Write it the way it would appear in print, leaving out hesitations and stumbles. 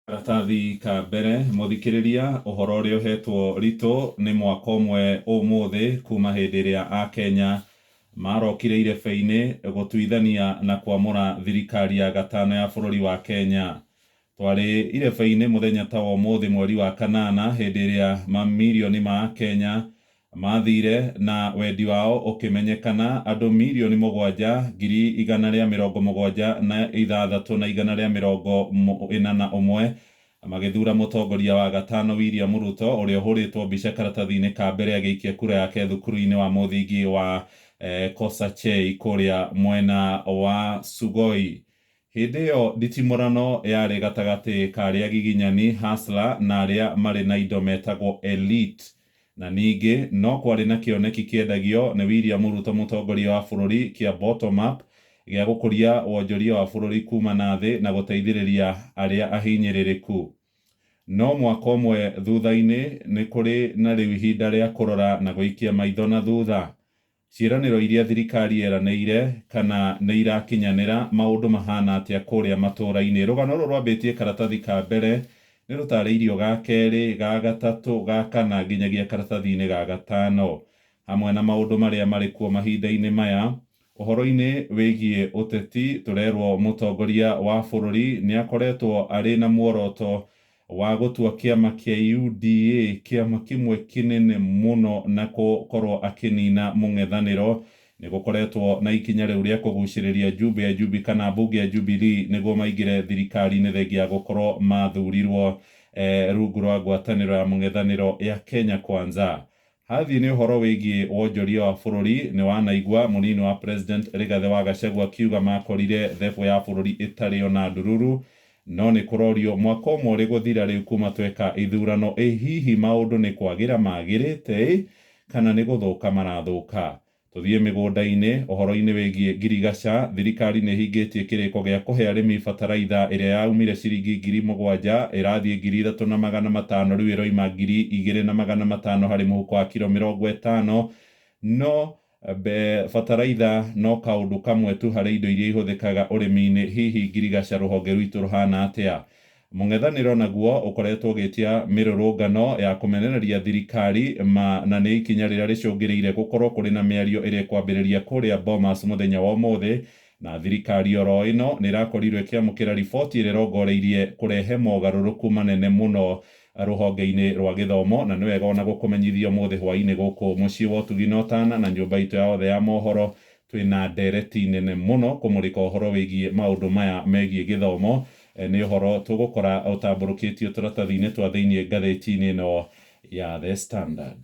Karatathi ka mbere mũthikĩrĩria ũhoro ũrĩa ũhetwo ritũ nĩ mwaka ũmwe ũmũthĩ kuma hĩndĩ ĩrĩa akenya marokire irebe-inĩ gũtuithania na kwamũra thirikari ya gatano ya bũrũri wa Kenya. Twarĩ irebe-inĩ mũthenya ta wa ũmũthĩ mweri wa kanana hĩndĩ ĩrĩa mamirioni ma akenya mathire na wendi wao ũkĩmenyekana andũ 7,176,141 magĩthura mũtongoria wa gatano William Ruto ũrĩa ũhũrĩtwo mbica karatathi-inĩ ka mbere agĩikia kura yake thukuru-inĩ wa mũthingi wa Kosachei kũrĩa mwena wa Sugoi. Hĩndĩ ĩyo nditimũrano yarĩ gatagatĩ ka arĩa agiginyani hustler na arĩa marĩ na indo metagwo elite. Na ningĩ no kwarĩ na kĩoneki kĩendagio nĩ William Ruto mũtongoria wa bũrũri kĩa bottom up gĩa gũkũria wonjoria wa bũrũri kuma na thĩ na gũteithĩrĩria arĩa ahinyĩrĩrĩku. No mwaka ũmwe thutha-inĩ nĩ kũrĩ na rĩu ihinda rĩa kũrora na gũikia maitho na thutha. Ciĩranĩro iria thirikari yeranĩire kana nĩ irakinyanĩra, maũndũ mahana atĩa kũrĩa matũra-inĩ. Rũgano rũrũ rwambĩtie karatathi ka mbere nĩ rũtarĩirio ga kerĩ, ga gatatũ, ga kana nginyagia karatathi-inĩ ga gatano. Hamwe na maũndũ marĩa marĩ kuo mahinda-inĩ maya, ũhoro-inĩ wĩgiĩ ũteti tũrerwo mũtongoria wa bũrũri nĩ akoretwo arĩ na muoroto wa gũtua kĩama kĩa UDA kĩama kĩmwe kĩnene mũno na gũkorwo akĩnina mũng'ethanĩro. Nĩ gũkoretwo na ikinya rĩu rĩa kũgucĩrĩria njumbe ya Jubilee kana mbunge ya Jubilee nĩguo maingĩre thirikari-inĩ thengia ya gũkorwo mathurirwo rungu rwa ngwatanĩro ya mũng'ethanĩro ya Kenya Kwanza. Hathiĩ nĩ ũhoro wĩgiĩ wonjoria wa bũrũri nĩ wanaigua mũnini wa president Rigathĩ wa Gachagua akiuga makorire thebũ ya bũrũri ĩtarĩ ona ndururu no nĩ kũrorio mwaka ũmwe ũrĩ gũthira rĩu kuma tweka ithurano ĩ hihi maũndũ nĩ kwagĩra magĩrĩte ĩ kana nĩ gũthũka marathũka. Tũthiĩ mĩgũnda-inĩ ũhoro-inĩ wĩgiĩ ngirigaca thirikari nĩ ĩhingĩtie kĩrĩko gĩa kũhe arĩmi bataraitha ĩrĩa yaumire ciringi 7,000 ĩrathiĩ 3,500 rĩu ĩroima 2,500 harĩ mũhuko wa kiro 50 no bataraitha no kaũndũ kamwe tu harĩ indo iria ihũthĩkaga ũrĩmi-inĩ hihi ngirigaca rũhonge rwitũ rũhana atĩa. Mũng'ethanĩro naguo ũkoretwo ũgĩtia mĩrũrũngano ya kũmenereria thirikari ma na nĩ ikinya rĩrĩa rĩcũngĩrĩire gũkorwo kũrĩ na mĩario ĩrĩa ĩkwambĩrĩria kũrĩa Bomas mũthenya wa ũmũthĩ na thirikari oro ĩno nĩ ĩrakorirwo ĩkĩamũkĩra riboti ĩrĩa ĩrongoreirie kũrehe mogarũrũku manene mũno rũhonge-inĩ rwa gĩthomo na nĩ wega ona gũkũmenyithia ũmũthĩ hwaĩ-inĩ gũkũ mũciĩ wa ũtugi na ũtana na nyũmba itũ ya othe ya mohoro twĩna ndereti nene mũno kũmũrĩka ũhoro wĩgiĩ maũndũ maya megiĩ gĩthomo. Nĩ ũhoro tũgũkora ũtambũrũkĩtio tũratathi-inĩ twa thĩiniĩ ngathĩti-inĩ ĩno ya The Standard.